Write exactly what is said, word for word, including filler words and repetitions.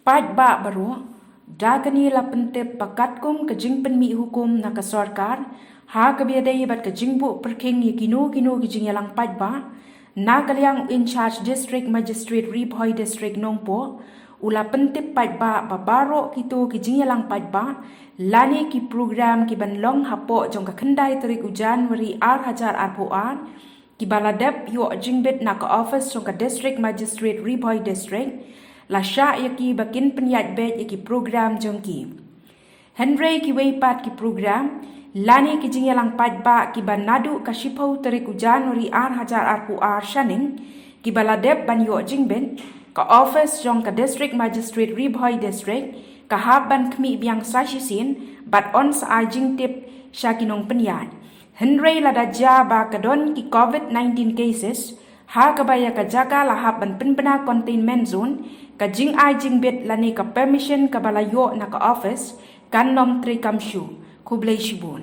Paidbah baroh, da kane la pyntip ba katkum ka jingpynmih hukum na ka sorkar ha kaba ïadei bad ka jingbuh pyrkhing ïa kino kino ki jingïalang paidbah, na ka liang u in-charge District Magistrate Ri Bhoi District Nongpoh u la pyntip paidbah ba baroh kito ki jingïalang paidbah lane ki program ki ban long hapoh jong ka khyndai tarik u January ar hajar arphew ar, kiba la dep ïoh jingbit na ka office jong ka District Magistrate Ri Bhoi District, la shah ïa ki ba kin pynïaid beit ïa ki program jong ki. Hynrei kiwei pat ki program lane ki jingïalang paidbah kiba naduh ka shiphew tarik u January ar hajar arphew ar shaneng, kiba la dep ban ïoh jingbit, ka office jong ka District Magistrate Ri Bhoi District ka hap ban khmih biang sa shisien bad yn sa ai jingtip sha ki nongpynïaid. Hynrei lada jia ba ka don ki COVID nineteen cases ha kaba ïa ka jaka la hap ban pynbna containment zone, ka jingai jingbit lane ka permission kaba la ïoh na ka office kan nym treikam shuh. Khublei shibun.